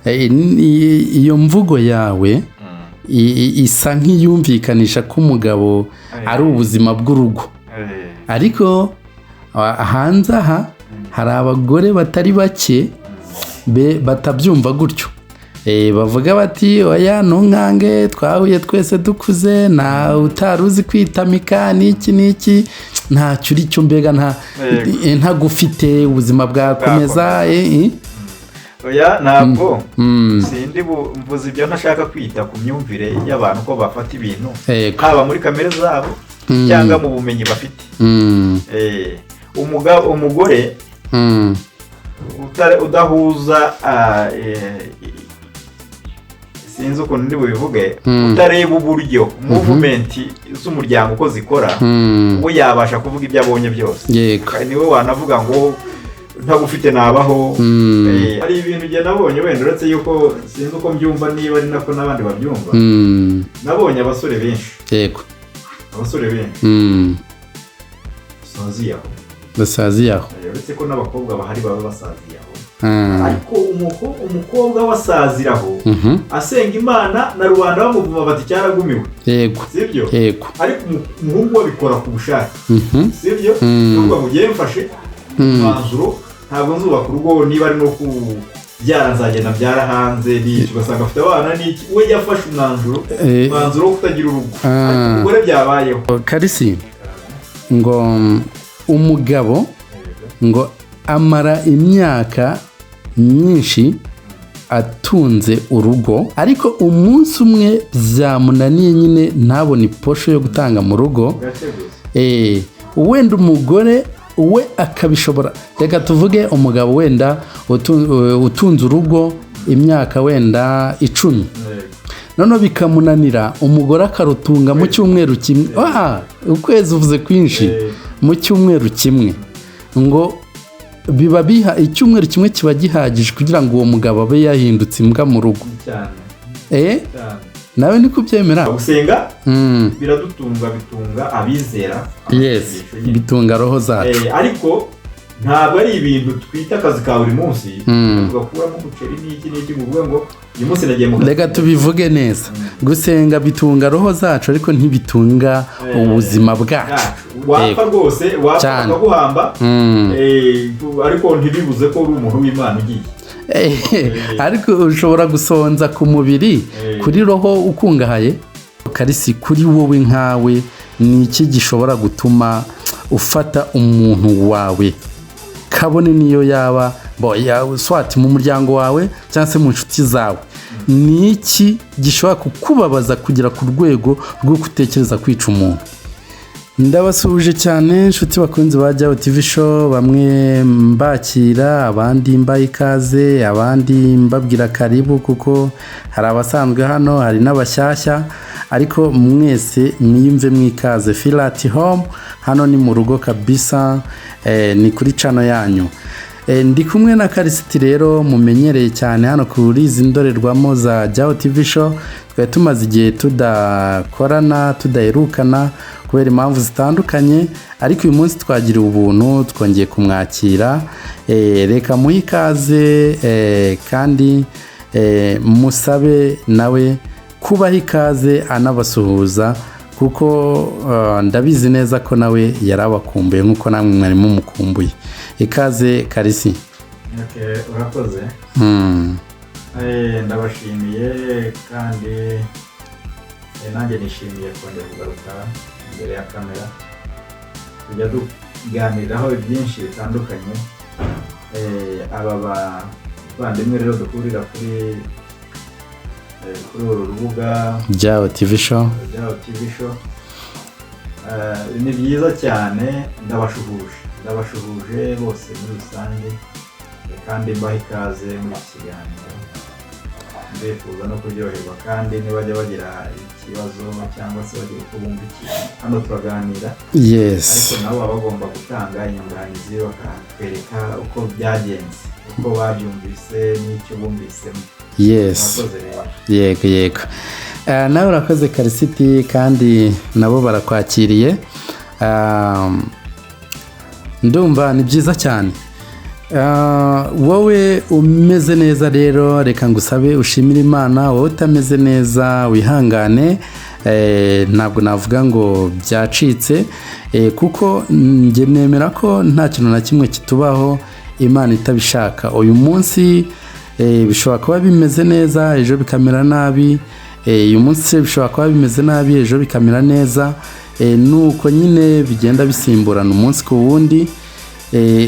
Iyo mvugo yawe isa nk'iyumvikanisha ko umugabo ari ubuzima bw'urugo, ariko hanze aha hari abagore batari bake batabyumva gutyo. Bavuga bati: "Oya, ntunkange, twahuye twese dukuze, nta utari uzi kwitamika n'iki n'iki, ntacyo uri cyo, mbega ntagufite ubuzima bwakomeza." Oya, ntabwo sindi mvuze ibyo ntashaka kwita ku myumvire y'abantu ko bafata ibintu, haba muri kamere zabo cyangwa mu bumenyi bafite. Umugore udahuza, sinzi ukuntu ndi bubivuge, utareba uburyo movement z'umuryango uko zikora, we yabasha kuvuga ibyo abonye byose. Niwe wanavuga ngo ntagufite nabaho. Hari ibintu njye nabonye, wenda uretse yuko sinzi uko mbyumva niba ari nako n'abandi babyumva, nabonye abasore benshi, abasore benshi basaziye aho. Basaziye aho. Uretse ko n'abakobwa bahari baba basaziye aho, ariko umukobwa wasaziraho asenga Imana na rubanda bamuvuma bati cyaragumiwe, sibyo? Yego. Ariko umuhungu we abikora ku bushake, sibyo? Nukuvuga ngo ugiye mfashe umwanzuro, ntabwo nzubaka urugo, niba ari no kubyara nzagenda mbyara hanze n'iki, ugasanga afite abana n'iki, we yafashe umwanzuro, umwanzuro wo kutagira urugo. Ariko umugore byabayeho. Karisi, ngo umugabo ngo amara imyaka myinshi atunze urugo, ariko umunsi umwe byamunaniye nyine ntabone iposho yo gutanga mu rugo. Gake gusa. Wenda umugore we akabishobora. Reka tuvuge umugabo wenda utunze urugo imyaka wenda 10, noneho bikamunanira, umugore akarutunga mu cyumweru kimwe, ukwezi uvuze kwinshi, mu cyumweru kimwe. Ngo biba biha icyumweru kimwe kiba gihagije kugira ngo uwo mugabo abe yahindutse imbwa mu rugo. Cyane. Cyane. Nawe niko ubyemera? Gusenga biradutunga, bitunga abizera, amasengesho nyine. Bitunga roho zacu. Ariko ntabwo ari ibintu twita akazi ka buri munsi, tugakuramo umuceri n'iki n'iki, ngo uvuge ngo uyu munsi nagiye mu kazi. Reka tubivuge neza: gusenga bitunga roho zacu, ariko ntibitunga ubuzima bwacu. Bwacu. Wapfa rwose, wapfa bakaguhamba, ariko ntibibuze ko uri umuntu w'Imana ugiye. Ariko ushobora gusonza ku mubiri, kuri roho ukungahaye. Karisi, kuri wowe nkawe, ni iki gishobora gutuma ufata umuntu wawe, kabone niyo yaba swati mu muryango wawe cyangwa se mu nshuti zawe, ni iki gishobora kukubabaza kugera ku rwego rwo gutekereza kwica umuntu? Ndabasuhuje cyane, inshuti bakunzi ba Jyaho TV Show, bamwe mbakira, abandi mbaha ikaze, abandi mbabwira karibu, kuko hari abasanzwe hano, hari n'abashyashya, ariko mwese mwiyumve mwikaze. Feel at home, hano ni mu rugo kabisa, ni kuri channel yanyu. Ndi kumwe na Karisiti rero mumenyereye cyane hano kuri izi ndorerwamo za Jyaho TV Show. Twari tumaze igihe tudakorana, tudaherukana kubera impamvu zitandukanye, ariko uyu munsi twagiriwe ubuntu, twongeye kumwakira. Reka muhe ikaze, kandi musabe nawe kubaha ikaze anabasuhuza, kuko ndabizi neza ko nawe yarabakumbuye nk'uko namwe mwari mumukumbuye. Ikaze, Karisi. Okay, urakoze. Ndabashimiye kandi nanjye nishimiye kongera kugaruka imbere ya kamera, tujya tuganiraho byinshi bitandukanye. Aba bavandimwe rero duhurira kuri uru rubuga Jyaho TV Show, Jyaho TV Show, ni byiza cyane. Ndabashuhuje, ndabashuhuje bose muri rusange, kandi mbaha ikaze muri iki kiganiro, ndifuza no kuryoherwa, kandi nibajya bagira ikibazo cyangwa se bagira uko bumva ikintu, hano turaganira, ariko nabo baba bagomba gutanga inyunganizi, bakatwereka uko byagenze, uko babyumvise n'icyo bumvisemo. Murakoze rero. Yego, nawe urakoze, Karisiti, kandi nabo barakwakiriye. Ndumva ni byiza cyane. Wowe umeze neza rero, reka ngusabe ushimire Imana. Wowe utameze neza wihangane. Ntabwo navuga ngo byacitse, kuko njye nemera ko nta kintu na kimwe kitubaho Imana itabishaka. Uyu munsi bishobora kuba bimeze neza, ejo bikamera nabi. Uyu munsi bishobora kuba bimeze nabi, ejo bikamera neza. Nuko nyine bigenda bisimburana umunsi ku wundi.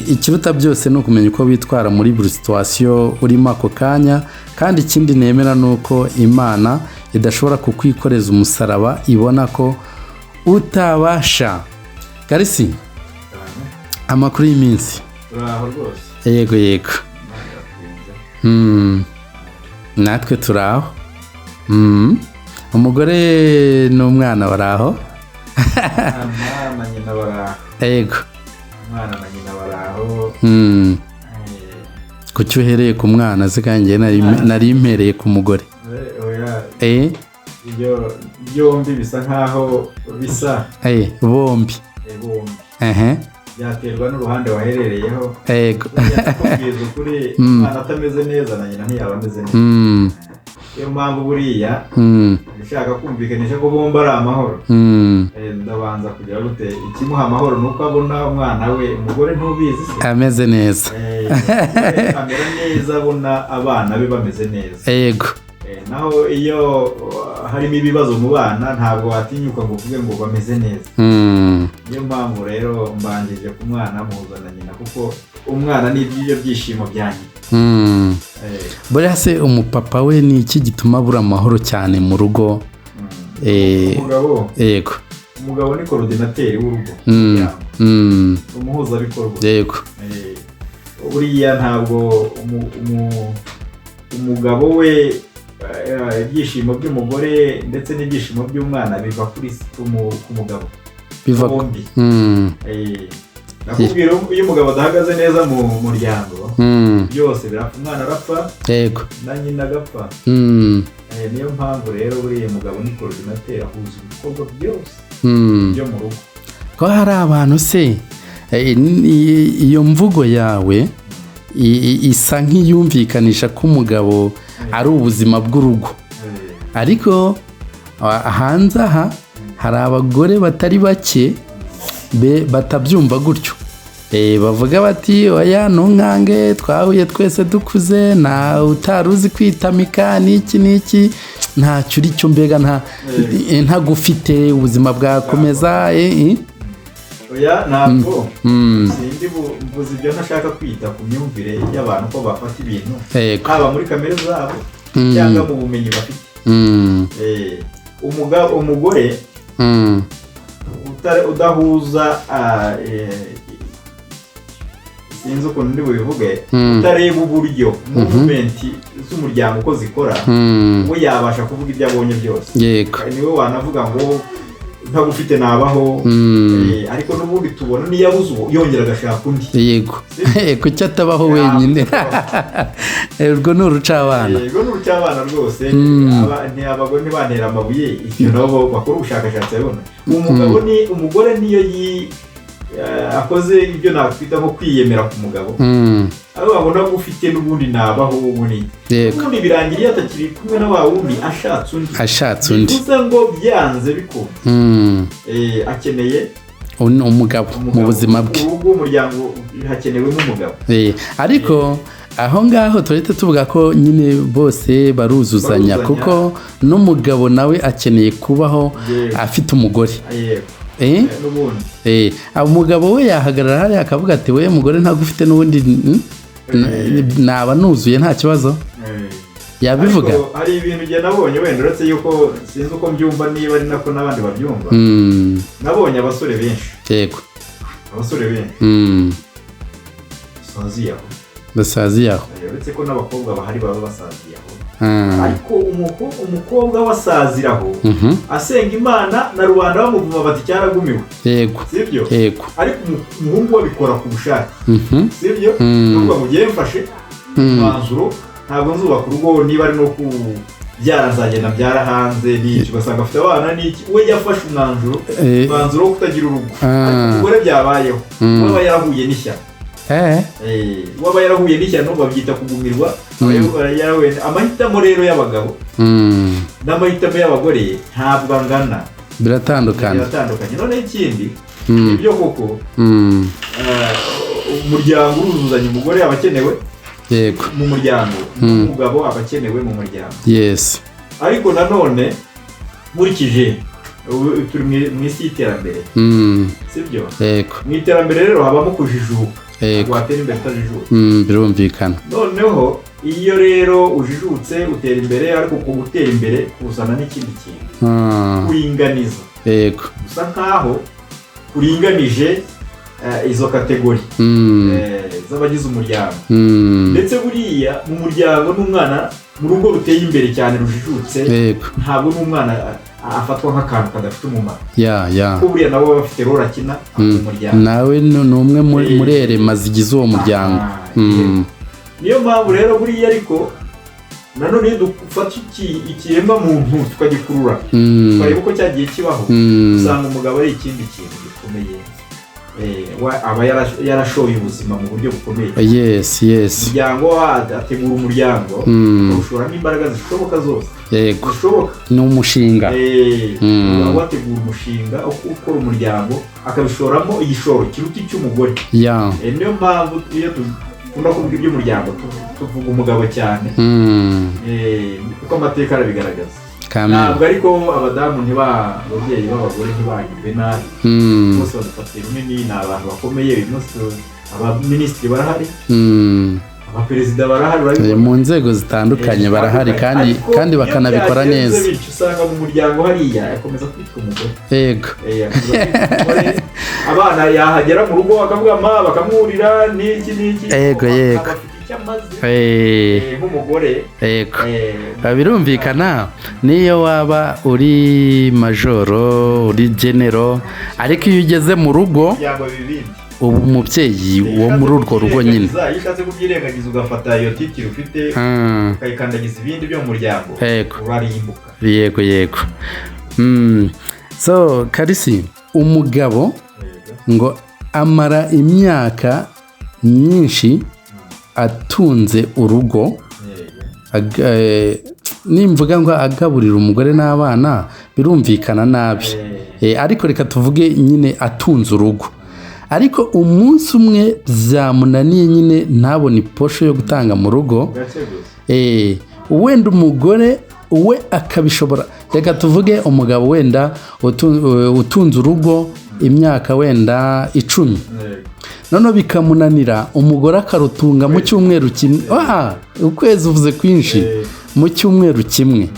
Ikiruta byose ni ukumenya uko witwara muri buri situation urimo ako kanya. Kandi ikindi nemera ni uko Imana idashobora kukwikoreza umusaraba ibona ko utabasha. Karisi, Cyane. amakuru y'iminsi? Turaho rwose. Yego yego. Imana irakunze. Natwe turaho. Umugore n'umwana baraho? Umwana na nyina baraho. Yego. Umwana na nyina baraho. Kuki uhereye ku mwana se kandi njye nari mpereye ku mugore? Oya, ibyo byombi bisa nkaho bisa. Bombi. Bombi. Ehe. Byaterwa n'uruhande waherereyeho. Yego. Buriya ndakubwiza ukuri, umwana atameze neza na nyina ntiyaba ameze neza. Niyo mpamvu buriya ushaka kumvikanisha ko bombi ari amahoro, ndabanza kugira gute? Ikimuha amahoro ni uko abona umwana we, umugore ntubizi se? Ameze neza. Umugore amera neza abona abana be bameze neza. Yego. Naho iyo harimo ibibazo mu bana, ntabwo watinyuka ngo uvuge ngo bameze neza. Niyo mpamvu rero mbanjije ku mwana, muhuza na nyina, kuko umwana ni ibyo byishimo bya nyina. Buriya se umupapa we ni iki gituma abura amahoro cyane mu rugo? Umugabo? Yego. Umugabo ni coordinateur w'urugo, umuryango. Umuhuzabikorwa. Yego. Buriya ntabwo umugabo we, ibyishimo by'umugore ndetse n'ibyishimo by'umwana biva ku mugabo biva bombi. Nakubwira, iyo umugabo adahagaze neza mu muryango, byose birapfa. Umwana arapfa, na nyina agapfa. Niyo mpamvu rero buriya mugabo ni coordinateur, ahuza ibikorwa byose byo mu rugo. Ko hari abantu se, iyo mvugo yawe isa nk'iyumvikanisha ko umugabo ari ubuzima bw'urugo, ariko hanze aha hari abagore batari bake batabyumva gutyo. Bavuga bati: "Oya, ntunkange, twahuye twese dukuze, nta utari uzi kwitamika n'iki n'iki, ntacyo uri cyo, mbega ntagufite ubuzima bwakomeza." Oya, ntabwo sindi mvuze ibyo ntashaka kwita ku myumvire y'abantu ko bafata ibintu, haba muri kamere zabo cyangwa mu bumenyi bafite. Umugore udahuza, sinzi ukuntu ndi bubivuge, utareba uburyo movement z'umuryango uko zikora, we yabasha kuvuga ibyo abonye byose. Niwe wanavuga ngo ntagufite nabaho. Ariko n'ubundi tubona niyo abuze uwo, yongera agashaka undi. Yego, kuki atabaho wenyine? Urwo ni urucabana. Yego, ni urucabana rwose. Abagore ntibantera amabuye, ibyo nabo bakora ubushakashatsi babibona. Umugabo ni umugore niyo akoze ibyo nakwita nko kwiyemera ku mugabo, aho babona ko ufite n'ubundi nabaho ubu, ubundi birangira iyo atakiri kumwe na wa wundi, ashatse undi. Ashatse undi. Bivuze ngo byanze bikunda, akeneye umugabo mu buzima bwe. Urugo, umuryango, hakenewemo umugabo. Ariko aho ngaho turahita tuvuga ko nyine bose baruzuzanya, kuko n'umugabo nawe akeneye kubaho afite umugore. N'ubundi. Umugabo we yahagarara hariya akavuga ati: "We mugore, ntabwo ufite n'ubundi naba nuzuye, nta kibazo." Yabivuga? Ariko hari ibintu njye nabonye, wenda uretse yuko sinzi uko mbyumva niba ari nako n'abandi babyumva, nabonye abasore benshi, abasore benshi basaziye aho. Basaziye aho. Uretse ko n'abakobwa bahari baba basaziye aho, ariko umukobwa wasaziraho asenga Imana na rubanda bamuvuma bati cyaragumiwe, sibyo? Yego. Ariko umuhungu we abikora ku bushake, sibyo? Nukuvuga ngo ugiye mfashe umwanzuro, ntabwo nzubaka urugo, niba ari no kubyara nzagenda mbyara hanze n'iki, ugasanga afite abana n'iki. We yafashe umwanzuro, umwanzuro wo kutagira urugo. Ariko umugore byabayeho, we aba yarahuye n'ishyano. Waba yarahuye n'ishyano babyita kugumirwa. Amahitamo rero y'abagabo n'amahitamo y'abagore ntabwo angana, biratandukanye. Noneho ikindi, ibyo koko umuryango uruzuzanya, umugore aba akenewe mu muryango, umugabo aba akenewe mu muryango. Ariko nanone nkurikije turi mu isi y'iterambere, sibyo? Mu iterambere rero habamo kujijuka, ntabwo watera imbere utajijutse. Birumvikana. Noneho iyo rero ujijutse utera imbere, ariko ku gutera imbere kuzana n'ikindi kintu, kuringaniza. Gusa nkaho kuringanije izo kategori z'abagize umuryango. Ndetse buriya mu muryango n'umwana mu rugo ruteye imbere cyane rujijutse, ntabwo n'umwana afatwa nk'akantu kadafite umumaro, kuko buriya nabo baba bafite role akina mu muryango. Nawe ni umwe muri erema zigize uwo muryango. Niyo mpamvu rero buriya, ariko nanone iyo dufata ikiremwa muntu tukagikurura, tukareba uko cyagiye kibaho, usanga umugabo ari ikindi kintu gikomeye. Aba yarashoye ubuzima mu buryo bukomeye. Umuryango, ategura umuryango, awushoramo imbaraga zishoboka zose zishoboka. Ni umushinga. Wategura umushinga wo gukora umuryango, akabishoramo igishoro kiruta icy'umugore. Niyo mpamvu iyo dukunda kuvuga iby'umuryango tuvuga umugabo cyane, kuko amateka arabigaragaza. Ntabwo ariko abadamu ababyeyi b'abagore ntibanyumve nabi, bose badufatiye runini, ni abantu bakomeye. Uyu munsi abaminisitiri barahari, abaperezida barahari, mu nzego zitandukanye barahari, kandi bakanabikora neza. Usanga mu muryango hariya akomeza kwitwa umugore. Yego. Abana yahagera mu rugo bakavuga ma, bakamwurira n'iki n'iki. Yego yego. Nk'umugore. Yego, birumvikana. Niyo waba uri majoro, uri genero, ariko iyo ugeze mu rugo uba umubyeyi wo muri urwo rugo nyine. Iyo ushatse kubyirengagiza ugafata iyo titire ufite ukayikandagiza ibindi byo mu muryango, urarimbuka. Yego yego. So Karisi, umugabo ngo amara imyaka myinshi atunze urugo, nimvuga ngo agaburira umugore n'abana birumvikana nabi, ariko reka tuvuge nyine atunze urugo, ariko umunsi umwe byamunaniye nyine ntabone iposho yo gutanga mu rugo, wenda umugore we akabishobora. Reka tuvuge umugabo wenda utunze urugo imyaka wenda 10, noneho bikamunanira, umugore akarutunga mu cyumweru kimwe, ukwezi uvuze kwinshi, mu cyumweru kimwe.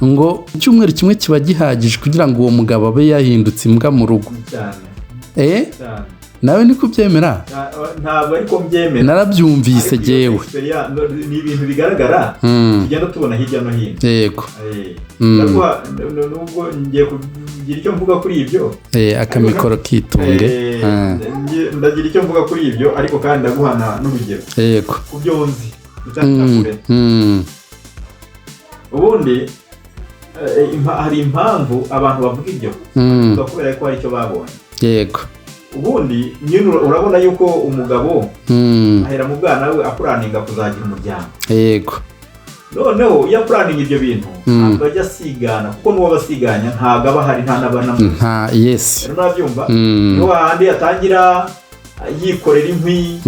Ngo icyumweru kimwe kiba gihagije kugira ngo uwo mugabo abe yahindutse imbwa mu rugo. Nawe niko ubyemera? Ntabwo ariko mbyemera. Narabyumvise jyewe. Ni ibintu bigaragara tugenda tubona hirya no hino. Yego. Nubwo ngiye kugira icyo mvuga kuri ibyo. Akamikoro kitunge. Ndagira icyo mvuga kuri ibyo, ariko kandi ndaguhana n'urugero. Yego. Ku byo nzi. Ubundi hari impamvu abantu bavuga ibyo. Kubera ko hari icyo babonye. Yego. Ubundi nyine urabona yuko umugabo ahera mu bwana we apuraninga kuzagira umuryango. Yego. Noneho iyo apuraninga ibyo bintu ntabwo ajya asigana, kuko n'uwo abasiganya ntabwo aba ahari, nta n'abana. Nta yes. Rero nabyumva niho hahandi atangira yikorera inkwi,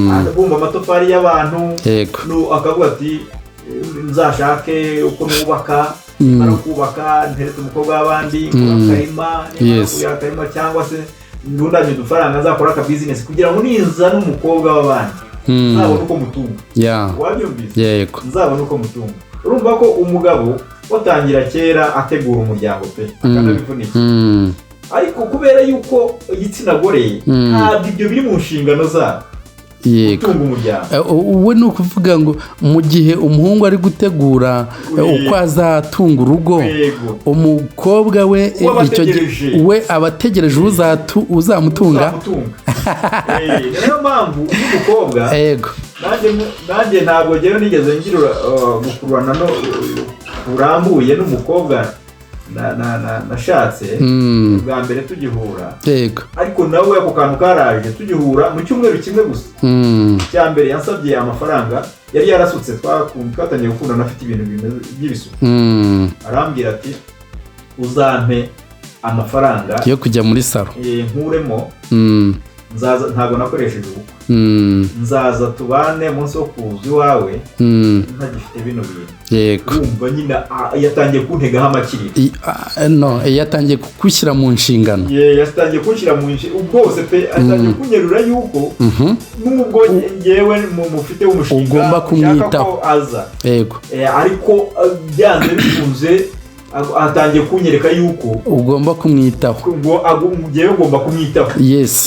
abumba amatafari y'abantu. Yego. Akavuga ati nzashake uko nubaka, nimara kubaka nteretse umukobwa w'abandi, akarima, nimara akarima cyangwa se ndundanye udufaranga nzakora aka business kugira ngo ninza n'umukobwa w'abandi nzabone uko mutunga. Wabyumvise? Yego. Nzabone uko mutunga. Urumva ko umugabo watangira kera ategura umuryango pe, akanabivunika. Ariko kubera yuko igitsina gore ntabwo ibyo biri mu nshingano zabo. Yego. Uwe ni ukuvuga ngo mu gihe umuhungu ari gutegura uko azatunga urugo, umukobwa we icyo gihe we aba ategereje uzamutunga. Niyo mpamvu umukobwa, nanjye ntabwo ngewe nigeze ngira gukururana no kurambuye n'umukobwa nashatse bwa mbere tugihura, Yego. ariko nawe ako kantu karaje tugihura mu cyumweru kimwe gusa. Icya mbere, yansabye amafaranga yari yarasutse. Twatangiye gukundana afite ibintu bimeze by'ibisuko. Arambwira ati: "Uzampe amafaranga yo kujya muri salon." Nkuremo, nzaza, ntabwo nakoresheje ubukwe, nzaza tubane, umunsi wo kuza iwawe ntagifite bino bintu. Urumva nyine, yatangiye kuntegaho amakiriro. No, yatangiye kugushyira mu nshingano. Ye, yatangiye kunshyira mu bwose pe, atangiye kunyerura yuko nubwo ngewe mufite umushinga Ugomba nshaka kumwitaho. ko aza. Ariko byanze bikunze atangiye kunyereka yuko Ugomba kumwitaho. ngo ngewe ngomba kumwitaho,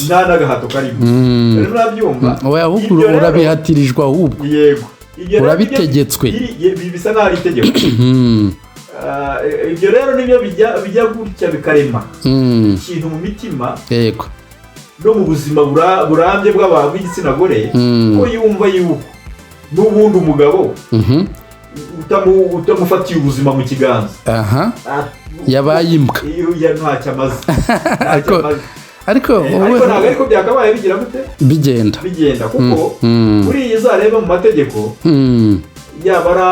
nta n'agahato karimo. Rero urabyumva. Oya, ahubwo Ibyo rero- urabihatirijwe ahubwo. Yego. Ibyo rero Urabitegetswe. Bisa nk'aho ari itegeko. Ibyo rero nibyo bijya gutya bikarema ikintu mu mitima no mu buzima burambye bw'abantu b'igitsina gore, ko yumva yuko n'ubundi umugabo utamufatiye ubuzima mu kiganza, Yabaye imbwa. Iyo ntacyo amaze. Ntacyo amaze. Ariko wowe Ariko ntabwo ariko byakabaye bigira gute? Bigenda. Bigenda, kuko buriya uzareba mu mategeko, yaba ari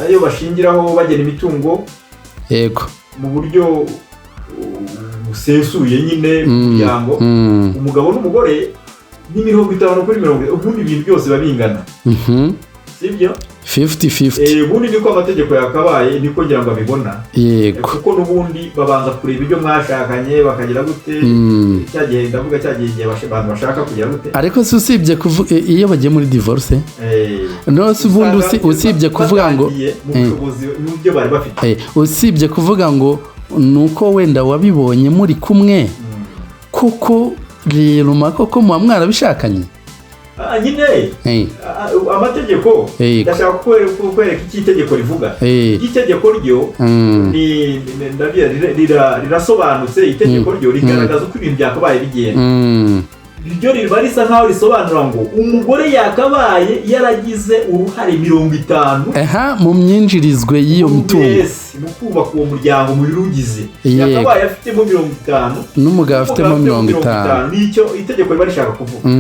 ayo bashingiraho bagena imitungo mu buryo busesuye nyine mu muryango, umugabo n'umugore ni 50 kuri 50, ubundi ibintu byose biba bingana, sibyo? 50-50. Ubundi niko amategeko yakabaye, niko ngira ngo abibona. Kuko n'ubundi babanza kureba ibyo mwashakanye, bakagira gute, cya gihe, ndavuga cya gihe, igihe abantu bashaka kugira gute. Ariko si usibye kuvuga iyo bagiye muri divorce, no si ubundi Usanga usibye kuvuga ngo batangiye mu bushobozi n'ibyo bari bafite. Usibye kuvuga ngo ni uko wenda wabibonye muri kumwe, kuko rero koko muba mwarabishakanye. Nyine amategeko, ndashaka kukwereka icyo itegeko rivuga. Itegeko ryo ni rirasobanutse. Itegeko ryo rigaragaza uko ibintu byakabaye bigenda. Ryo riba risa nkaho risobanura ngo umugore yakabaye yaragize uruhare 50 Aha, mu myinjirizwe y'iyo mitungo. Yes, mu kubaka uwo muryango, mu birugize, yakabaye afitemo 50, n'umugabo afitemo 50. Nicyo itegeko riba rishaka kuvuga.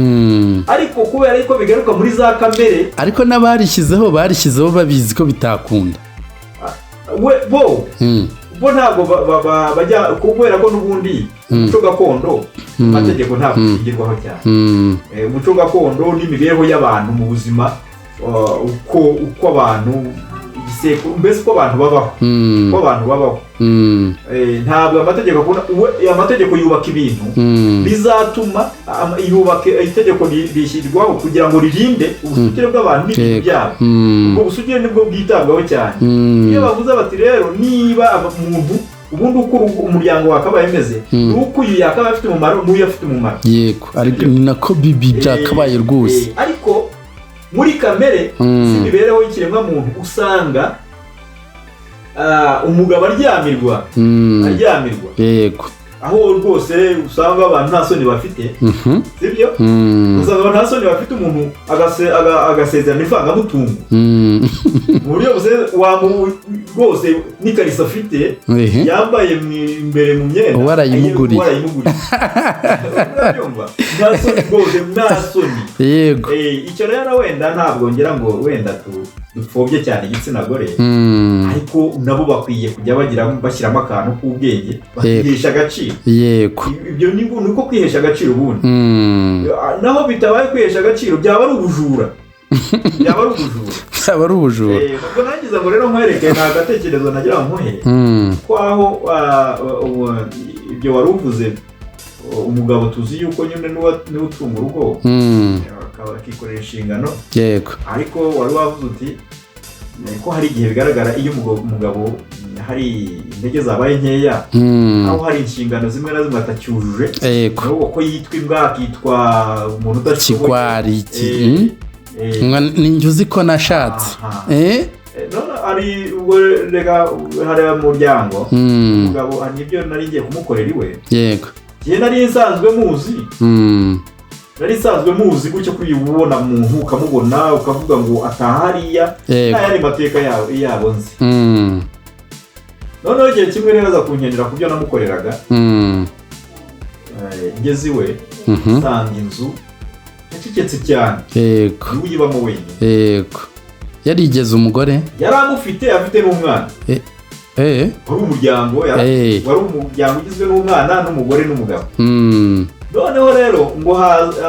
Ariko kubera yuko bigaruka muri za kamere, Ariko n'abarishyizeho barishyizeho babizi ko bitakunda. We bo ntabwo bajya, kubera ko n'ubundi umuco gakondo, amategeko ntabwo ashingirwaho cyane. Umuco gakondo n'imibereho y'abantu mu buzima, uko abantu, igisekuru, mbese uko abantu babaho, uko abantu babaho. Ntabwo amategeko akunda amategeko yubaka ibintu bizatuma yubaka itegeko rishyirwaho kugira ngo ririnde ubusugire bw'abantu n'ibintu byabo. Ubwo busugire nibwo bwitabwaho cyane. Iyo bavuze bati rero niba umuntu, ubundi uko umuryango wakabaye umeze, ni uko uyu yakabaye afite umumaro n'uyu afite umumaro. Yego, ariko ni nako bibi byakabaye rwose. Ariko muri kamere z'imibereho y'ikiremwamuntu usanga umugabo aryamirwa, aryamirwa, aho rwose usanga abantu nta soni bafite, sibyo? Usanga abantu nta soni bafite, umuntu agasezerana ivangamutungo mu buryo rwose n'ikariso afite yambaye imbere mu myenda, Uwo arayimuguriye. Uwo arayimuguriye. Urabyumva? Nta soni rwose, nta soni. Icyo rero wenda ntabwo ngira ngo wenda dupfobye cyane igitsina gore, ariko nabo bakwiye kujya bagira bashyiramo akantu k'ubwenge, bakihesha agaciro. Ibyo ni uko kwihesha agaciro ubundi. Naho bitabaye kwihesha agaciro, byaba ari ubujura, byaba ari ubujura. Byaba ari ubujura. Ubwo nagize ngo rero nkwereke, ni agatekerezo nagira ngo nkuhe, ko aho ibyo wari uvuze, umugabo tuzi yuko nyine niwe utunga urugo, akaba akikorera inshingano. Ariko wari wavuze uti ko hari igihe bigaragara iyo umugabo hari intege zabaye nkeya, aho hari inshingano zimwe na zimwe atacyujuje, ahubwo ko yitwa imbwa, akitwa umuntu udashoboye. Kigwari Ninjye uzi ko nashatse. None ari ubwo reka hariya mu muryango, umugabo hari ibyo nari ngiye kumukorera iwe. Njye nari nsanzwe muzi, nari nsanzwe muzi gutyo, ko uyu ubona muntu ukamubona ukavuga ngo ataha hariya, nta yandi mateka yabo nzi. Noneho igihe kimwe rero aza kunkenera ku byo namukoreraga. Ngeze iwe, nsanga inzu yacecetse cyane. Niwe uyibamo wenyine. Yego, yarigeze umugore? Yari amufite, afite n'umwana. Wari umuryango, wari umuryango ugizwe n'umwana n'umugore n'umugabo. Noneho rero ngo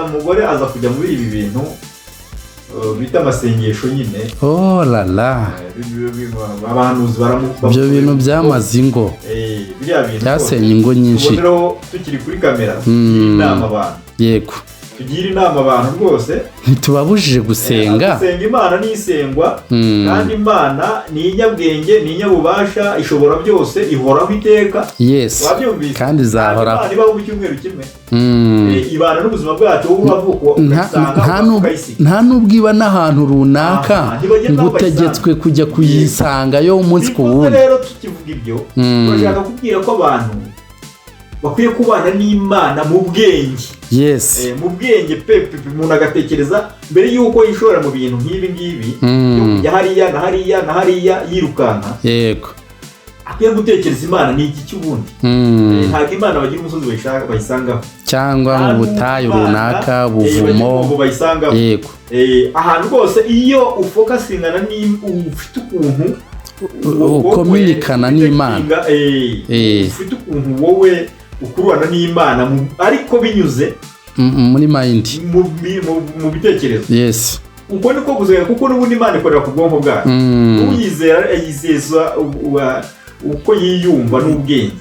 umugore aza kujya muri ibi bintu bita amasengesho nyine. Oh la la! Abahanuzi Ibyo bintu byamaze ingo. Biriya bintu Byasenye ingo nyinshi. Tubonereho tukiri kuri kamera, tugira inama abantu. Tugira inama abantu rwose. Ntitubabujije gusenga. Gusenga Imana nisengwa, kandi Imana ni inyabwenge, ni inyabubasha, ishobora byose, ihoraho iteka. Wabyumvise? Kandi izahoraho. Imana ibaho mu cyumweru kimwe. Ibana n'ubuzima bwacu, wowe uravuka ugasanga ukayisiga. Nta n'ubwo iba n'ahantu runaka Aha, ntibagenda ngo aho bayisanga. utegetswe kujya kuyisangayo umunsi ku Bivuze wundi. rero tukivuga ibyo, turashaka kubwira ko abantu bakwiye kubana n'Imana mu bwenge. Mu bwenge pe pe pe, umuntu agatekereza mbere y'uko yishora mu bintu nk'ibi ngibi byo kujya hariya na hariya na hariya yirukanka. Akwiye gutekereza Imana ni iki cy'ubundi. Ntabwo Imana bagira umusozi bayisangaho, Cyangwa mu nta butayu n'ubwo Imana, runaka, bagira buvumo. ubwo bayisangaho. Ahantu rwose iyo ufocusingana, ni ufite ukuntu Ukominikana n'Imana. Ufite ukuntu wowe ukururana n'Imana, ariko binyuze Muri mind. mu bitekerezo. Uko niko gusenga, kuko n'ubundi Imana ikorera ku bwonko bwacu. Uyizera ayizeza uko yiyumva n'ubwenge.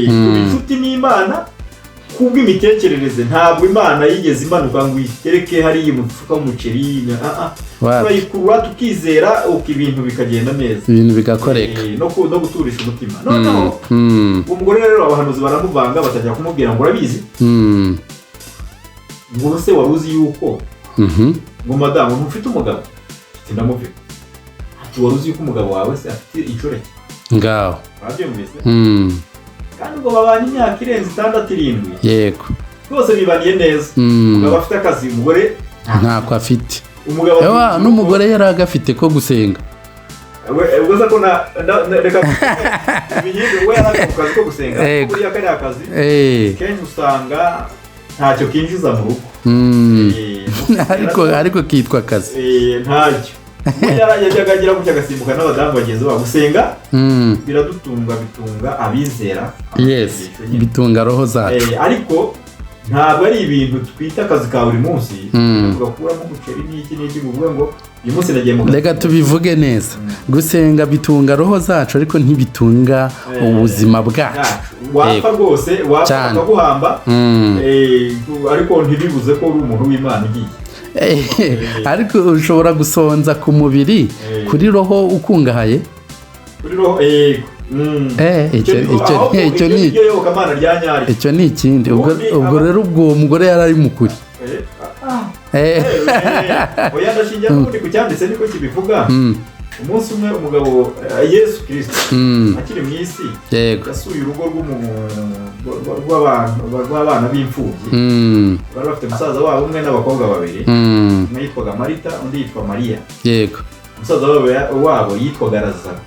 Kuba inshuti n'Imana kubw'imitekerereze. Ntabwo Imana yigeze imanuka ngo uyitereke hariya mu mufuka w'umuceri. Ah, ah. Wapi. Turayikurura tukizera, uko ibintu bikagenda neza. Ibintu bigakoreka. No guturisha umutima. Noneho umugore rero abahanuzi baramuvanga, batangira kumubwira ngo urabizi, ngo se wari uzi yuko, ngo madamu, ntufite umugabo? Ati ndamufite. Ati wari uzi yuko umugabo wawe se afite inshoreke? Ngaho. Urabyumvise? Kandi ubwo babanye imyaka irenze 6, 7. Rwose bibaniye neza. Umugabo afite akazi, umugore Ntako afite. Umugabo Ewa, afite n'umugore yari agafite ko gusenga. Ubwo se ko reka bihindure, we yari ku kazi ko gusenga. Buriya kariya kazi kenshi usanga ntacyo kinjiza mu rugo. Ariko kitwa akazi. Ntacyo. We yajyaga agira gutya agasimbuka n'abadamu bagenzi babo gusenga. Biradutunga, bitunga abizera, amasengesho nyine. Bitunga roho zacu. Ariko ntabwo ari ibintu twita akazi ka buri munsi, tugakuramo umuceri n'iki n'iki, ngo uvuge ngo uyu munsi nagiye mu kazi. Reka tubivuge neza: gusenga bitunga roho zacu, ariko ntibitunga ubuzima bwacu. Bwacu. Wapfa rwose, wapfa bakaguhamba, ariko ntibibuze ko uri umuntu w'Imana ugiye. Ariko ushobora gusonza ku mubiri, kuri roho ukungahaye. Kuri roho, yego. Ahubwo Icyo icyo ni ni ryo yobokamana rya nyaryo. Icyo ni ikindi. Ubwo Ubundi ubwo rero ubwo uwo mugore yari ari mukuri. Oya, ndashingira n'ubundi ku cyanditse, niko kibivuga. Umunsi umwe umugabo, Yesu Kirisito, akiri mu isi, yasuye urugo rw'abantu, rw'abana b'imfubyi. Bari bafite musaza wabo umwe n'abakobwa babiri. Umwe yitwaga Marita, undi yitwa Mariya. Musaza wabo yitwaga Lazaro.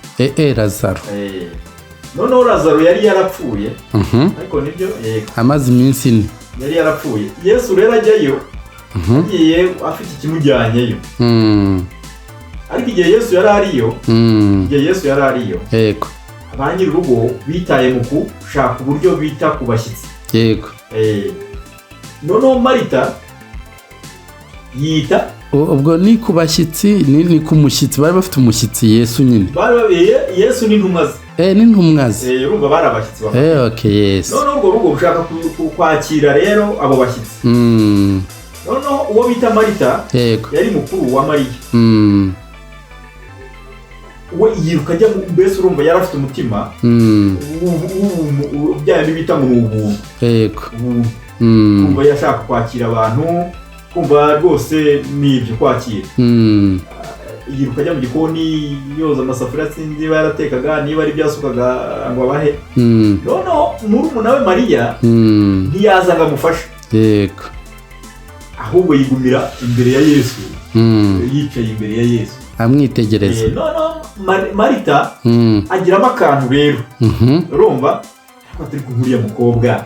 Lazaro. Noneho Lazaro yari yarapfuye. Ariko nibyo, yego. Amaze iminsi 4. Yari yarapfuye. Yesu rero ajyayo, agiye afite ikimujyanyeyo. Ariko igihe Yesu yari ariyo, igihe Yesu yari ariyo, ba nyir'urugo bitaye mu gushaka uburyo bita ku bashyitsi. Noneho Marita yita Ubwo ni ku bashyitsi, ni ku mushyitsi, bari bafite umushyitsi Yesu nyine. Bari Yesu n'intumwa ze. N'intumwa ze. Urumva bari abashyitsi bakomeye. Okay, yes. Noneho urwo rugo rushaka kwakira rero abo bashyitsi. Noneho uwo bita Marita yari mukuru wa Mariya. We yiruka ajya mbese urumva yari afite umutima bya bindi bita ngo ni ubuntu. Ubuntu. Kumva yashaka kwakira abantu, kumva rwose ni ibyo kwakira. Yiruka ajya mu gikoni yoza amasafuriya, sinzi niba yaratekaga, niba ari ibyo yasukaga ngo abahe. Noneho murumuna we Mariya ntiyaza ngo amufashe, ahubwo yigumira imbere ya Yesu, yicaye imbere ya Yesu. Amwitegereza. Noneho Marita agiramo akantu rero. Urumva ariko turi nk'uriya mukobwa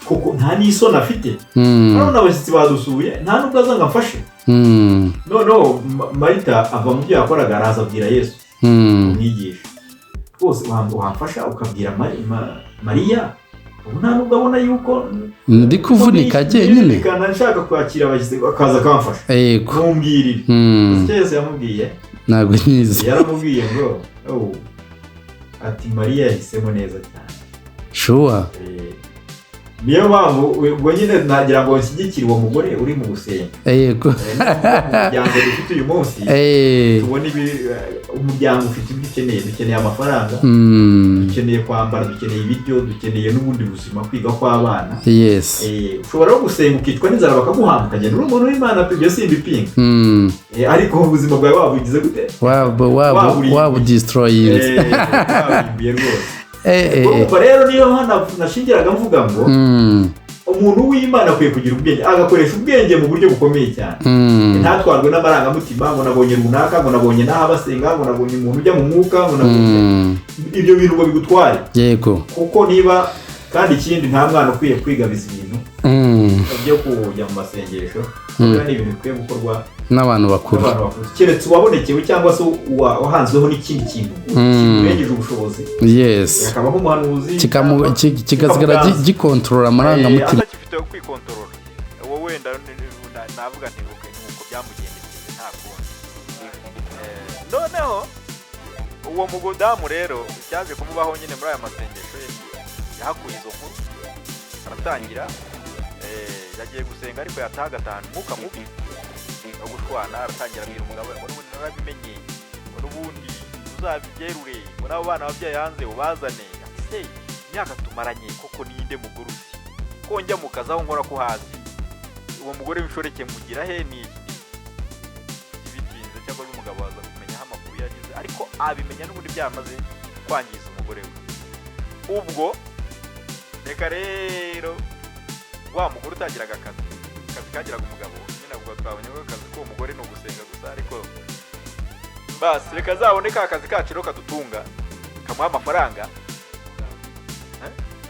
koko nta n'isoni afite. Urabona abashyitsi badusuye, nta nubwo aza ngo amfashe. Noneho Marita ava mu byo yakoraga, araza abwira Yesu, umwigisha, rwose wamfasha ukabwira Mariya, ubu nta nubwo abona yuko ndi kuvunika jyenyine. Ndirikana nshaka kwakira abashyitsi, akaza akamfasha. Ntumbwirire. Icyo Yesu yamubwiye? Ntabwo nyizi. Yaramubwiye ngo, "Oh," ati, "Mariya yahisemo neza cyane." Sure. Niyo mpamvu ubwo nyine nagira ngo nshyigikire uwo mugore uri mu gusenga. Mu muryango dufite uyu munsi, tubona ibi, umuryango ufite ibyo ukeneye. Dukeneye amafaranga, dukeneye kwambara, dukeneye ibiryo, dukeneye n'ubundi buzima, kwiga kw'abana. Ushobora no gusenga ukicwa n'inzara bakaguhamba, ukagenda uri umuntu w'Imana pe, ibyo simbipinga. Ariko ubuzima bwawe wabugize gute? Waba waba Waburimbuye. Waba destroyinze. Waburimbuye rwose. Urumva rero niyo hano nashingiraga mvuga ngo umuntu w'Imana akwiye kugira ubwenge, agakoresha ubwenge mu buryo bukomeye cyane, ntatwarwe n'amarangamutima ngo nabonye runaka, ngo nabonye n'aho basenga, ngo nabonye umuntu ujya mu mwuka, ngo nabonye ibyo bintu ngo bigutware. Kuko niba kandi ikindi, nta mwana ukwiye kwigabiza ibintu byo kujya mu masengesho. Buriya ni ibintu bikwiye gukorwa n'abantu bakuru. N'abantu bakuru, keretse uwabonekewe cyangwa se wahanzweho n'ikindi kintu kimurengeje ubushobozi, akaba nk'umuhanuzi cyangwa kigasigara kikamuganza. Gikontorora amarangamutima. Atagifite kwikontorora, uwo wenda navuga nti okay, nuko byamugendekeye, nta kundi. Noneho uwo mudamu rero cyaje kumubaho nyine muri aya masengesho ye, yahakuye izo nkuru, aratangira, yagiye gusenga ariko yataha agatahana umwuka mubi wo gushwana. Aratangira abwira umugabo we ngo n'ubundi narabimenye, ngo n'ubundi uzabigerure, ngo n'abo bana wabyaye hanze ubazane. Ati se imyaka tumaranye koko ninde mugore uzi ko njya mu kazi, aho nkora ko hazi uwo mugore w'inshoreke mugira he? Ni iki n'iki bitinze cyangwa umugabo aza kumenya aho amakuru yagize, ariko abimenya n'ubundi byamaze kwangiza umugore we. Ubwo reka rero wa mugore utagiraga akazi, akazi kagiraga umugabo nyine, ubwo twabonye ko akazi k'uwo mugore ni ugusenga gusa, ariko basi reka azabone ka kazi kacu rero kadutunga, kamuha amafaranga.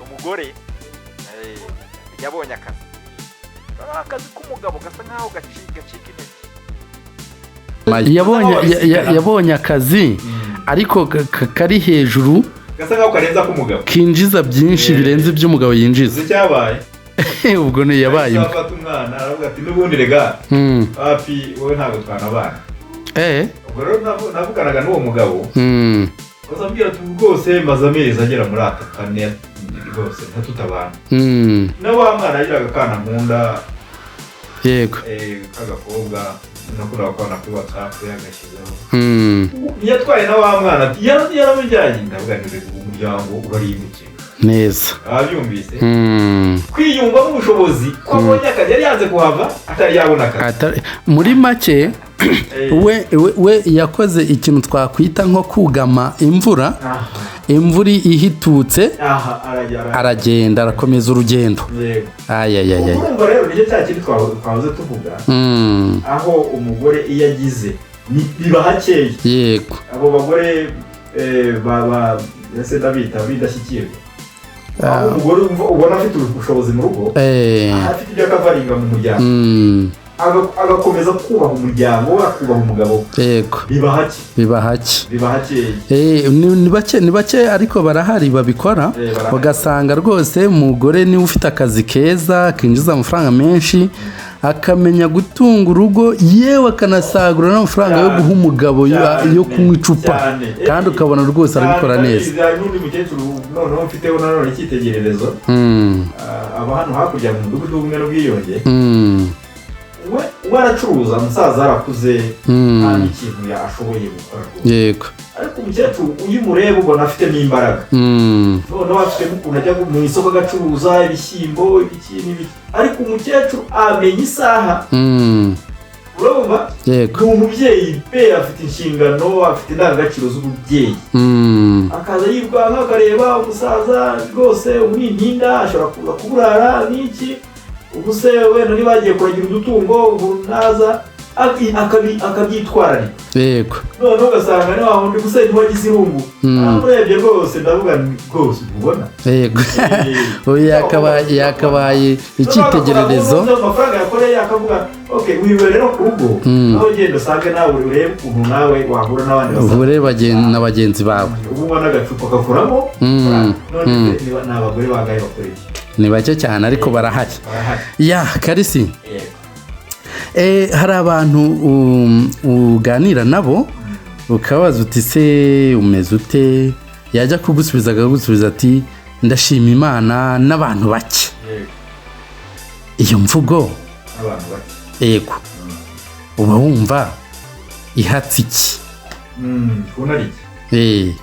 Umugore yabonye akazi. Noneho akazi k'umugabo gasa nkaho gacika intege. Yabonye akazi ariko kari hejuru, gasa nkaho karenza k'umugabo, kinjiza byinshi birenze ibyo umugabo yinjiza. Uzi icyabaye? Ubwo ni yabaye Yahise afata umwana, aravuga ati n'ubundi rega hafi wowe ntabwo twanabana. Ubwo rero navuganaga n'uwo mugabo, bazambwira ati rwose maze amezi agera muri atatu, ane rwose ntatutabana. Na wa mwana yagiraga akana nkunda, k'agakobwa nakundaga kubona kuri WhatsApp yagashyizeho. Ntiyatwaye na wa mwana, ati yaramujyanye. Ndavuga nti reka ubu umuryango urarimbukiye. Neza. Abyumvise, kwiyumvamo ubushobozi ko abonye akazi, yari yanze kuhava atari yabona akazi. Muri make we yakoze ikintu twakwita nko kugama imvura. Imvura ihitutse, aha arajya aragenda, arakomeza urugendo. Ayayayay. Urumva rero nicyo cya kintu twahoze tuvuga, aho umugore iyo agize biba hakeya. Abo bagore baba ese ndabita b'indashyikirwa, aho umugore ubona afite ubushobozi mu rugo, afite ibyo akavaringa mu muryango, agakomeza kubaha umuryango we, akubaha umugabo we. Biba hake. Biba hake. Biba hakeya. Ni bake, ni bake, ariko barahari babikora. Barahari. Ugasanga rwose umugore niwe ufite akazi keza kinjiza amafaranga menshi, akamenya gutunga urugo, yewe akanasagura n'amafaranga yo guha umugabo yo kunywa icupa, kandi ukabona rwose arabikora neza. Hari n'undi mukecuru noneho mfiteho nanone icyitegererezo. Aba hano hakurya mu mudugudu w'ubumwe n'ubwiyunge. We aracuruza, umusaza arakuze, nta n'ikintu ashoboye gukora rwose. Ariko umukecuru iyo umureba ubona afitemo imbaraga. Noneho afitemo ukuntu ajya mu isoko agacuruza ibishyimbo, ibiki n'ibiki, ariko umukecuru amenya isaha. Urumva, ni umubyeyi pe, afite inshingano, afite indangagaciro z'umubyeyi. Akaza yirukanka akareba umusaza rwose umwintinda ashobora kuza kuburara n'iki, ubu se wenda niba yagiye kuragira udutungo, ubu naza. Akabyitwararika. Yego. Noneho ugasanga ni wa wundi gusa ntiwagize irungu. Urebye rwose, ndavuga nti rwose ubona. Yego, uyu yakabaye icyitegererezo. Amafaranga yakoreye akavuga: "Ok, wiwe rero ku rugo, aho ugenda usange nawe urebe ukuntu nawe wahura n'abandi basaza." Uhure na bagenzi bawe. Ubu unywa n'agacupa kakuramo. None se ni abagore bangahe bakora ibyo? Ni bake cyane, ariko barahari. Barahari. Ya Karisi. Yego. Hari abantu uganira nabo ukabaza uti: "Se umeze ute?" Yajya kugusubiza akagusubiza ati: "Ndashima Imana n'abantu bake." Iyo mvugo Abantu bake. Yego, uba wumva ihatse iki? Kubona ari iki?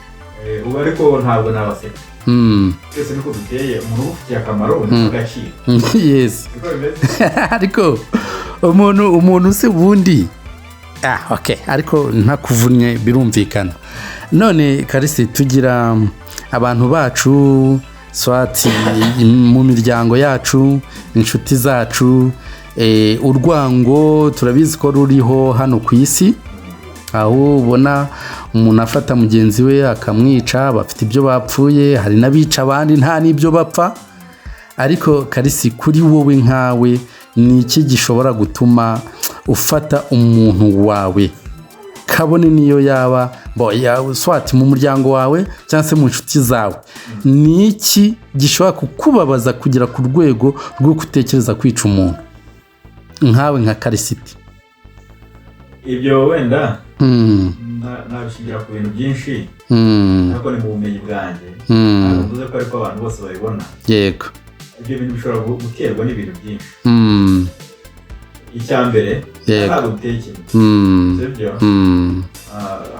Ubu ariko ntabwo nabaseka. Twese niko duteye, umuntu ugufitiye akamaro ni agaciro. Niko bimeze. Ariko umuntu se ubundi, ok, ariko ntakuvunnye, birumvikana. None Karisi, tugira abantu bacu, swati mu miryango yacu, inshuti zacu, urwango turabizi ko ruriho hano ku isi, aho ubona umuntu afata mugenzi we akamwica bafite ibyo bapfuye, hari n'abica abandi nta n'ibyo bapfa. Ariko Karisi, kuri wowe nkawe, ni iki gishobora gutuma ufata umuntu wawe, kabone niyo yaba swati mu muryango wawe cyangwa se mu nshuti zawe, ni iki gishobora kukubabaza kugera ku rwego rwo gutekereza kwica umuntu nkawe nka Karisiti? Ibyo wenda nabishingira ku bintu byinshi, ariko ni mu bumenyi bwanjye. Ntabwo mvuze ko ariko abantu bose babibona. Ibyo bintu bishobora guterwa n'ibintu byinshi. Icya mbere, ntabwo biteye kimwe, sibyo?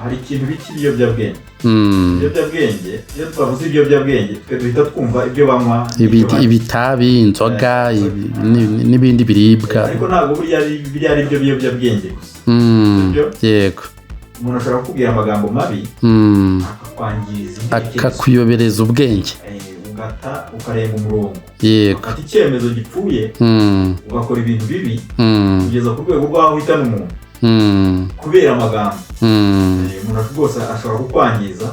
Hari ikintu bita ibiyobyabwenge. Ibiyobyabwenge, iyo twavuze ibiyobyabwenge, twe duhita twumva ibyo banywa n'ibyo barya. Ibitabi, inzoga, n'ibindi biribwa. Ariko ntabwo burya biriya ari byo biyobyabwenge gusa. Sibyo? Yego. Umuntu ashobora kukubwira amagambo mabi, akakwangiriza intekerezo, akakuyobereza ubwenge. Ugata, ukarenga umurongo, ugafata icyemezo gipfuye, ugakora ibintu bibi, kugeza ku rwego rw'aho uhitana umuntu kubera amagambo. Umuntu rwose ashobora kukwangiza,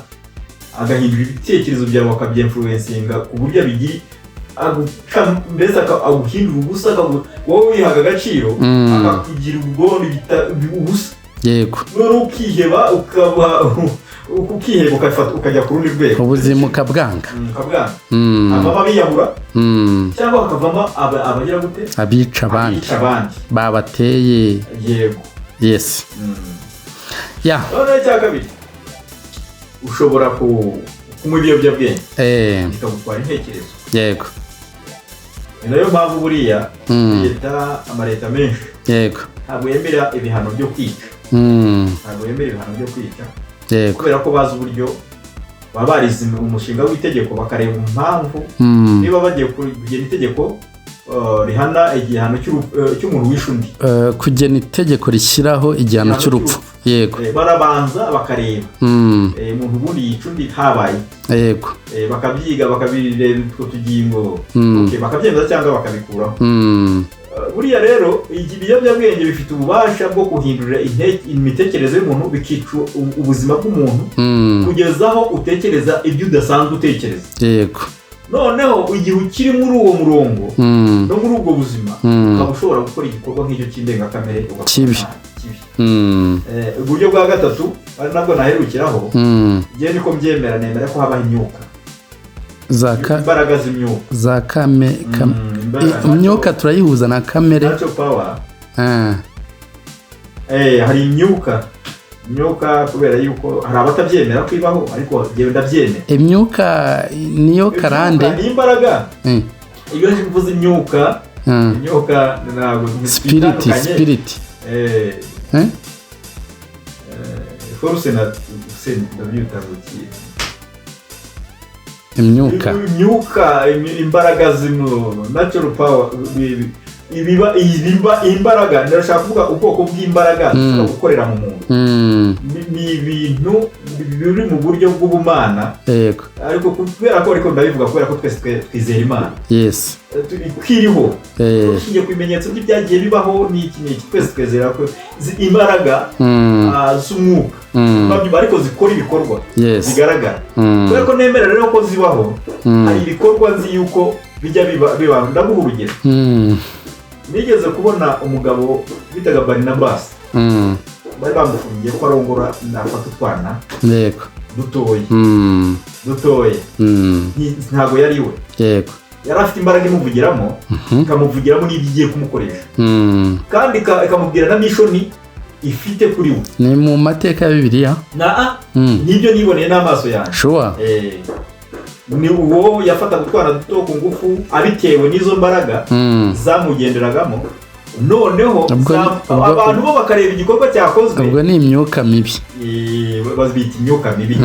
agahindura ibitekerezo byawe, akabyinfluencinga ku buryo abigira aguca, mbese aguhindura ubusa, wowe wihaga agaciro, akakugira ubwondo ubusa. Noneho ukiheba, ukaba ukiheba, ukafata ukajya ku rundi rwego. Ubuzima ukabwanga. Ukabwanga. Havamo abiyahura, cyangwa hakavamo abagira gute? Abica abandi. Abica abandi. Babateye. Yego. Yes. Ya. Noneho icya kabiri, ushobora kunywa ibiyobyabwenge bikagutwara intekerezo. Ni nayo mpamvu buriya leta, amaleta menshi ntabwo yemera ibihano byo kwica. Ntabwo yemera ibihano byo kwica, kubera ko bazi uburyo baba barize umushinga w'itegeko, bakareba impamvu. Niba bagiye kugena itegeko rihana igihano cy'umuntu wishe undi, Kugena itegeko rishyiraho igihano igihano cy'urupfu, yego. Barabanza bakareba umuntu ubundi yica undi habaye iki? Bakabyiga, bakabireba utwo tugingo. Okay, bakabyemeza cyangwa bakabikuraho. Buriya rero ibiyobyabwenge bifite ububasha bwo guhindura imitekerereze y'umuntu, bikica ubuzima bw'umuntu, kugeza aho utekereza ibyo udasanzwe utekereza. Noneho igihe ukiri muri uwo murongo no muri ubwo buzima, ukaba ushobora gukora igikorwa nk'icyo cy'indengakamere, ugakora Kibi. nabi, kibi. Uburyo bwa gatatu, ari nabwo naherukiraho, njyewe niko mbyemera, nemera ko habaho imyuka, imbaraga z'imyuka. Za kame imyuka turayihuza na kamere. Natural power. Hari imyuka, kubera yuko hari abatabyemera ko ibaho, ariko njyewe ndabyemera. Imyuka niyo karande. Imyuka ni imbaraga. Iyo mvuze imyuka, imyuka ntabwo Spirit. bitandukanye. Spirit. Force na se ndabyita ngo iki? Imyuka. Imyuka, imbaraga zino, natural power, Ibiba imbaraga, ndashaka kuvuga ubwoko bw'imbaraga zishobora gukorera mu muntu. Ni ibintu biri mu buryo bw'ubumana. Yego. Ariko kubera ko, ariko ndabivuga kubera ko twese twizera Imana. Kwiriho dushingiye ku bimenyetso by'ibyagiye bibaho n'iki n'iki, twese twizera ko imbaraga z'umwuka ariko zikora ibikorwa bigaragara. Kubera ko nemera rero ko zibaho, hari ibikorwa nzi yuko bijya biba. Ndaguha urugero. Nigeze kubona umugabo bitaga Barinabasi. Bari bamufungiye ko arongora nafata utwana dutoya, dutoya. Ntabwo yari we. Yari afite imbaraga imuvugiramo, ikamuvugiramo n'ibyo igiye kumukoresha, kandi ikamubwira na mission ifite kuri we. Ni mu mateka ya Bibiliya? Na nibyo niboneye n'amaso yanjye. Ni uwo yafataga utwana duto ku ngufu abitewe n'izo mbaraga zamugenderagamo. Noneho abantu bo bakareba igikorwa cyakozwe. Ubwo ni imyuka mibi. Bazita imyuka mibi,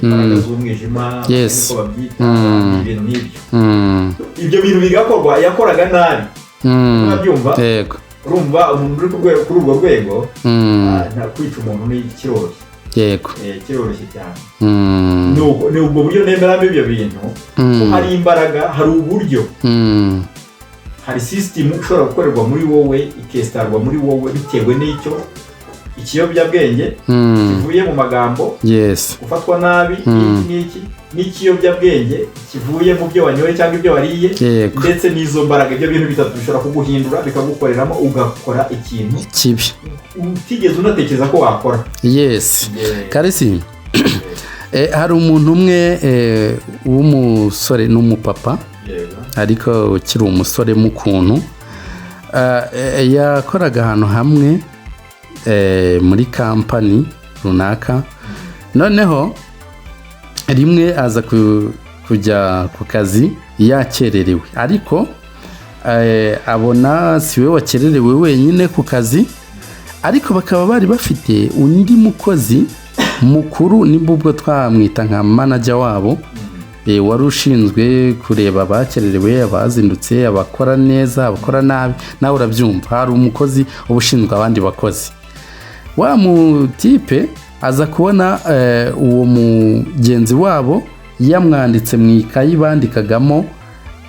imbaraga z'umwijima, niko babyita, ibintu nk'ibyo. Ibyo bintu bigakorwa, yakoraga nabi, urabyumva? Yego. Urumva umuntu uri kuri urwo rwego, nta kwica umuntu ni kiroroshye. Kiroroshye cyane. Ni ubwo buryo nemeramo ibyo bintu, ko hari imbaraga, hari uburyo, hari sisitemu ishobora gukorerwa muri wowe, ikesitarwa muri wowe bitewe n'icyo ikiyobyabwenge kivuye mu magambo, gufatwa nabi, n'iki n'iki, n'ikiyobyabwenge kivuye mu byo wanyoye cyangwa ibyo wariye, ndetse n'izo mbaraga. Ibyo bintu bitatu bishobora kuguhindura, bikagukoreramo, ugakora ikintu kibi utigeze unatekereza ko wakora. Karisi, hari umuntu umwe w'umusore n'umupapa, ariko ukiri umusore mu kuntu, yakoraga ahantu hamwe muri kampani runaka. Noneho rimwe aza kujya ku kazi yakererewe, ariko abona si we wakererewe wenyine ku kazi, ariko bakaba bari bafite undi mukozi mukuru, nimba ubwo twamwita nka manager wabo, wari ushinzwe kureba abakererewe, abazindutse, abakora neza, abakora nabi. Nawe urabyumva, hari umukozi uba ushinzwe abandi bakozi. Wa mutipe aza kubona uwo mugenzi wabo yamwanditse mu ikayi bandikagamo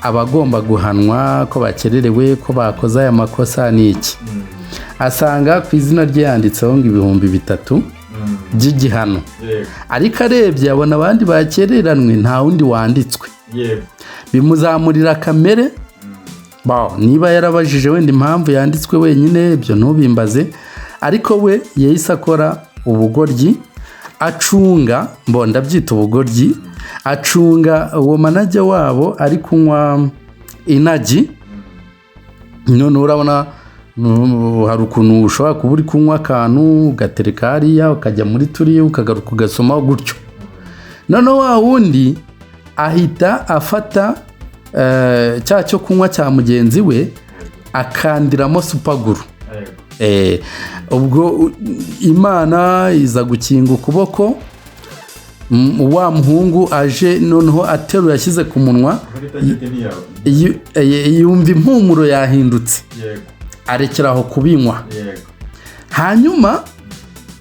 abagomba guhanwa, ko bakererewe, ko bakoze aya makosa n'iki, asanga ku izina rye yanditseho ngo 3000 by'igihano. Ariko arebye abona abandi bakereranwe, nta wundi wanditswe. Bimuzamurira kamere. Niba yarabajije wenda impamvu yanditswe wenyine, ibyo ntubimbaze, ariko we yahise akora ubugoryi, acunga, mbonda byita ubugoryi, acunga uwo manager wabo ari kunywa inagi. None urabona hari ukuntu ushobora kuba uri kunywa akantu, ugatereka hariya, ukajya muri turiya, ukagaruka ugasoma gutyo. Noneho wa wundi ahita afata cya cyo kunywa cya mugenzi we, akandiramo super glue. Ubwo Imana iza gukinga ukuboko, wa muhungu aje noneho ateruye ashyize ku munwa, yumva impumuro yahindutse, arekera aho kubinywa. Hanyuma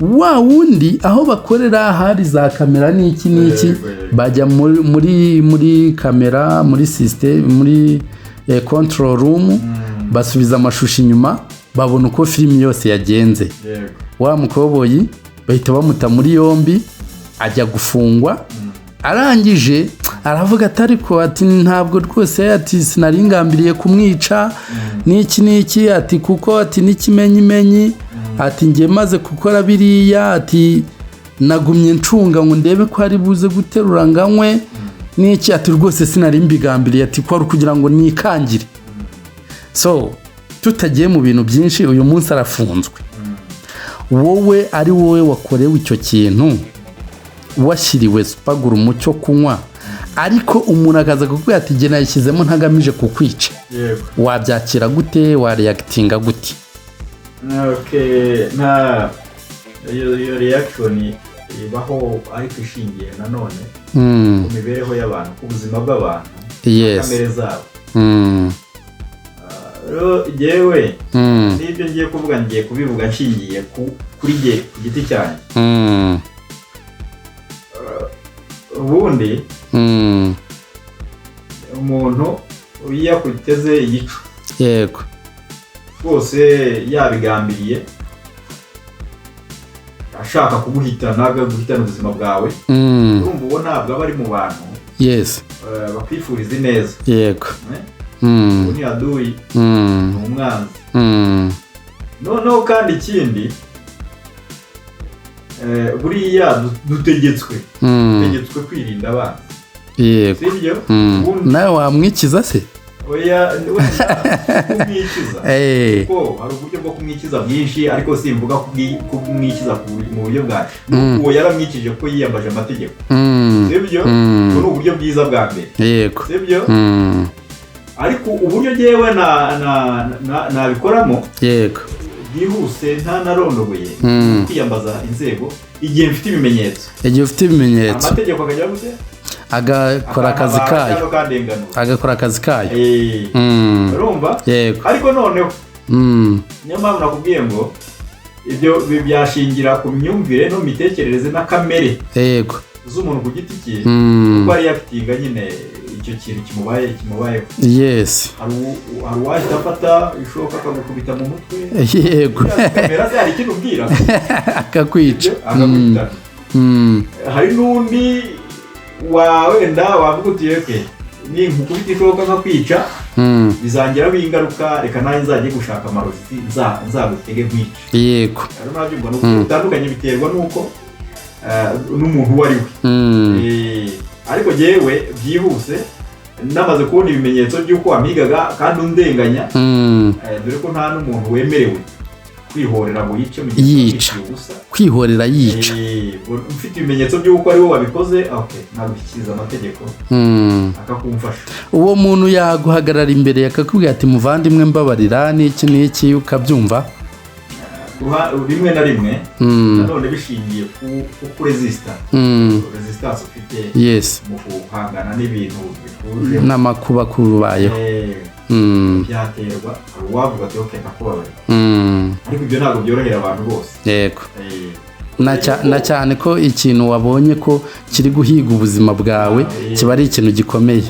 wa wundi, aho bakorera hari za kamera n'iki n'iki, bajya muri kamera, muri system, muri control room, basubiza amashusho inyuma, babona uko filimi yose yagenze. Wa mukoboyi bahita bamuta muri yombi, ajya gufungwa. Arangije aravuga ati ariko, ati ntabwo rwose, ati sinari ngambiriye kumwica n'iki n'iki, ati kuko ati n'ikimenyimenyi, ati njye maze gukora biriya, ati nagumye ncunga ngo ndebe ko ari buze guterura nganywe n'iki, ati rwose sinari mbigambiriye, ati ko ari ukugira ngo nikangire. So tutagiye mu bintu byinshi, uyu munsi arafunzwe. Wowe ari wowe wakorewe icyo kintu, washyiriwe super glue mu cyo kunywa, ariko umuntu akaza kukubwira ati jye nayishyizemo ntagamije kukwica, wabyakira gute? Wareactinga gute? Nta iyo reaction ibaho, ariko ishingiye nanone ku mibereho y'abantu, ku buzima bw'abantu, kamere zabo. Rero jyewe n'ibyo ngiye kuvuga, ngiye kubivuga nshingiye kuri jye ku giti cyanjye. Ubundi umuntu iyo akuteze igico, rwose yabigambiriye, ashaka kuguhitana, guhitana ubuzima bwawe, urumva uwo ntabwo aba ari mu bantu bakwifuriza ineza. Eh? Uwo ni adui, ni umwanzi. Noneho kandi ikindi, buriya dutegetswe dutegetswe kwirinda abanzi. Sibyo? Ubundi Nawe wamwikiza se? Oya, wenda kumwikiza, kuko hari uburyo bwo kumwikiza bwinshi, ariko simvuga kumwikiza mu buryo bwacu. Uwo yaramwikije ko yiyambaje amategeko. Sibyo? Ubwo ni uburyo bwiza bwa mbere. Sibyo? Ariko uburyo jyewe na nabikoramo bwihuse ntanarondogoye, kwiyambaza inzego igihe mfite ibimenyetso. Igihe ufite ibimenyetso. Amategeko akajya gute? Agakora akazi Akantabara kayo. cyangwa akandenganura. Agakora akazi kayo. Urumva? Yego. Ariko noneho niyo mpamvu nakubwiye ngo ibyo byashingira ku myumvire no mitekerereze na kamere z'umuntu ku giti cye, kuko ari yakitinga nyine icyo kintu kimubayeho. Hari uwahita afata ishoka akagukubita mu mutwe. Kamera se hari ikintu ubwira? Akakwica. Akaguhitana. Hari n'undi wa wenda wavuga uti: "Reke ninkukubita ishoka nkakwica, bizangiraho ingaruka, reka nanjye nzajye gushaka amarozi, nzagutege nkwice." Rero nabyumva ni uko bitandukanye, biterwa n'uko n'umuntu uwo ari we. Ariko jyewe byihuse, namaze kubona ibimenyetso by'uko wampigaga kandi undenganya, dore ko nta n'umuntu wemerewe kwihorera ngo yice mu gihe Yica. yishyuye ubusa. Kwihorera yica. Ubwo mfite ibimenyetso by'uko ari wowe wabikoze, okay, nagushyikiriza amategeko akakumfasha. Uwo muntu yaguhagarara imbere akakubwira ati: "Muvandimwe, mbabarira," n'iki n'iki, ukabyumva? Rimwe na rimwe, nanone bishingiye ku resista resistance ufite mu guhangana n'ibintu bikuje n'amakuba kubayeho. Byaterwa, hari uwavuga ati: "Okay, ndakubabarira." Ariko ibyo ntabwo byorohera abantu bose. Na cyane ko ikintu wabonye ko kiri guhiga ubuzima bwawe kiba ari ikintu gikomeye.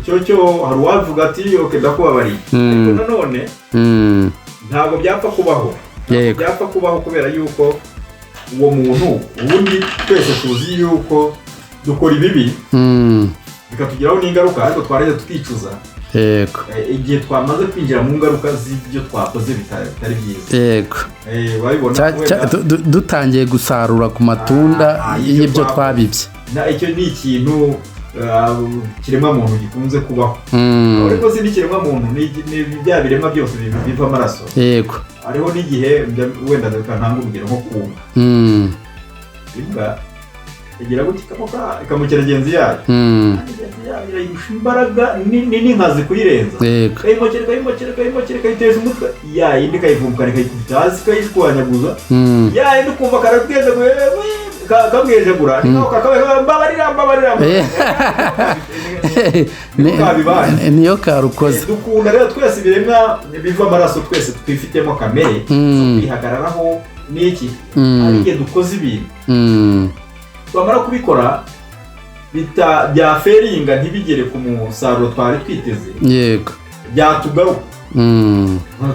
Cyo hari uwavuga ati: "Okay, ndakubabariye." Ariko nanone ntabwo byapfa kubaho. Ntabwo byapfa kubaho kubera yuko uwo muntu, ubundi twese tuzi yuko dukora ibibi bikatugiraho n'ingaruka, ariko twarangiza tukicuza. Igihe twamaze kwinjira mu ngaruka z'ibyo twakoze bitari byiza. Wabibona wenda Dutangiye gusarura ku matunda y'ibyo y'ibyo twakoze. twabibye. Icyo ni ikintu kiremwamuntu gikunze kubaho. Ariko si n'ikiremwamuntu, ni bya biremwa byose biva amaraso. Hariho n'igihe wenda reka ntange urugero nko ku mbwa. Imbwa igira gutya ikamoka, ikamukira ngenzi yayo. Kandi ngenzi yayo irayirusha imbaraga, ni n'inkazi kuyirenza. Ikayimokera, ikayimokera, ikayimokera, ikayiteza umutwe, ya yindi ikayivumbukana, ikayikubita hasi, ikayishwanyaguza. Ya yindi ukumva karabwejagura, kabwejagura, ni nkaho kakabaye mbabarira, mbabarira. Niko kabibaye. Niyo karukoze. Dukunda rero twese ibiremwa biva amaraso, twese twifitemo kamere zo kwihagararaho n'iki. Hari igihe dukoze ibintu, twamara kubikora byafailinga, ntibigere ku musaruro twari twiteze, byatugaruka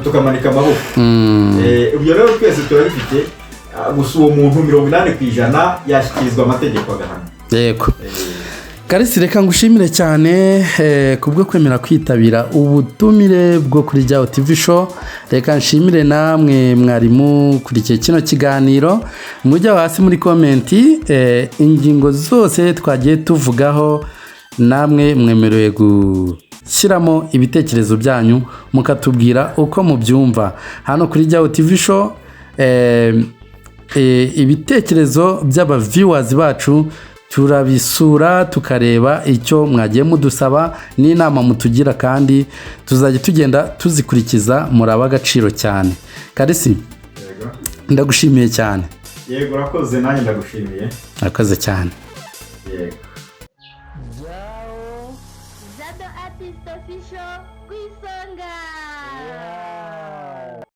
tukamanika amaboko. Ibyo rero twese turabifite. Gusa uwo muntu 80% yashyikirizwa amategeko agahanwa. Karisi, reka ngushimire cyane kubwo kwemera kwitabira ubutumire bwo kuri Jyaho TV Show. Reka nshimire namwe mwarimu kurikiye kino kiganiro. Mujya hasi muri comment, ingingo zose twagiye tuvugaho namwe mwemerewe gushyiramo ibitekerezo byanyu, mukatubwira uko mubyumva. Hano kuri Jyaho TV Show, ibitekerezo by'aba viewers bacu turabisura, tukareba icyo mwagiye mudusaba n'inama mutugira, kandi tuzajya tugenda tuzikurikiza. Muraba agaciro cyane. Karisi, ndagushimiye cyane. Yego, urakoze, nanjye ndagushimiye. Urakoze cyane. Yego. Jyaho. Jado Artist Official ku isonga. Yeah.